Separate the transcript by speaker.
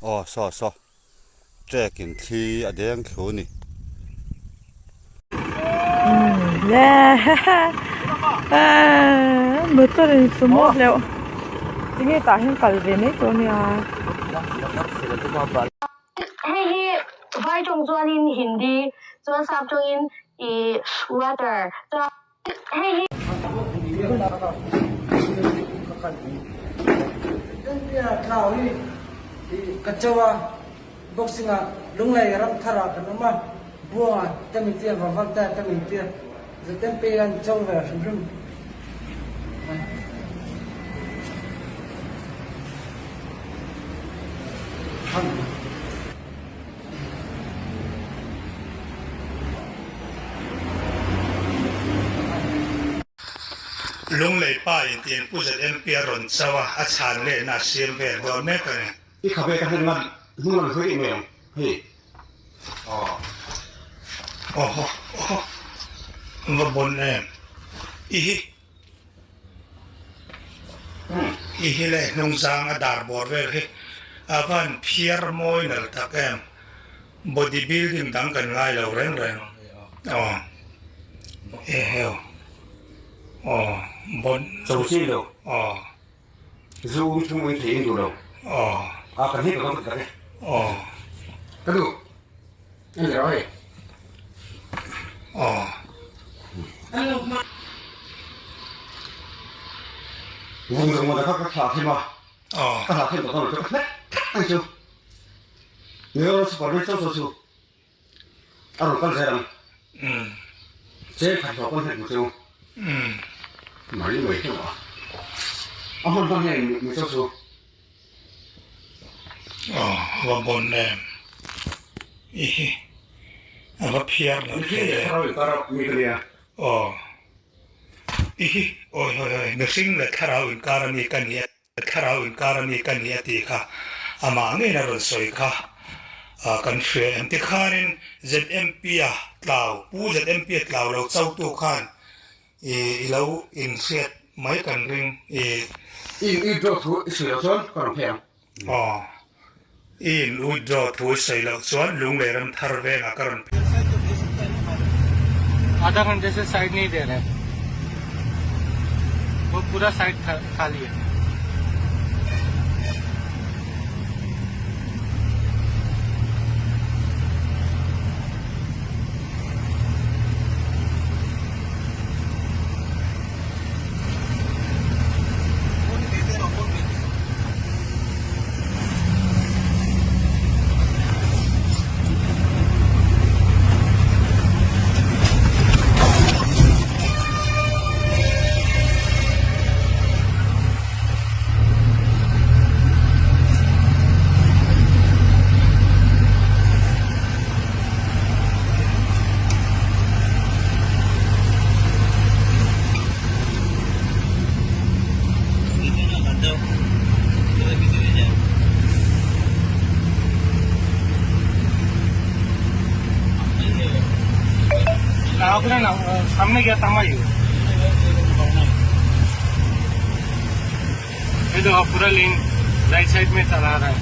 Speaker 1: Aw saw saw trek in thli a deng thlu a ni.
Speaker 2: Motor in sumo hleuh tinge tah hian kal ve mai tur a nia.
Speaker 3: Hei hi vai tawng chuanin Hindi chuan sap tawngin ih water chuan hei hi.
Speaker 4: Lunglei pa in tiin Pu ZMP a rawn chau a, a chhan lehna a siam vel dawn mek a ni.
Speaker 5: I khabe ka hlen ngam hnung lam hruai rih mai ang hei.
Speaker 4: Aw Awhaw awhaw va bon em i hi. I hi le hnungzang a dar bawr vel hi a van phiar mawi nal tak em body building dang kan ngai lo reng reng aw eheu aw bon
Speaker 5: Cho chi lo
Speaker 4: aw
Speaker 5: zu thung in thei in duh lo
Speaker 4: aw
Speaker 5: a kan hi ka lo tak e
Speaker 4: aw
Speaker 5: ka duh en leh rawh hei
Speaker 4: aw.
Speaker 5: Vung zawng mawta kha ka thlah khem a ka thlah khem tawh kha chu ka hlek hlek mai chu Mizoram super ber chauh chauh chu a rawn kal zel ang cheng khat hlawh pawn hlek mu chu mai mai hlauh a a hman hman hian mi chauh chu
Speaker 4: Aw va bon em i hi a va phiar lo thei e. Aw i hi awi hawi hawi mihring leh thlarau inkar a mi ka ni a thlarau inkar a mi ka ni a tih kha amah ngeiin a rawn sawi kha kan hria em tikhanin ZMP a tlau pu ZMP a tlau lo chautu khan I i lo inhriat mai kan ring i.
Speaker 5: I in withdraw thu i sawi loh chuan ka rawn phei ang.
Speaker 4: Aw. I in withdraw thu i sawi loh chuan Lunglei ram thar vengah ka rawn phei.
Speaker 6: आधा घंटे से साइड नहीं दे रहे वो पूरा साइड खाली है सामने गया तामा ही ये देखो पूरा लेन राइट साइड में चला रहा है।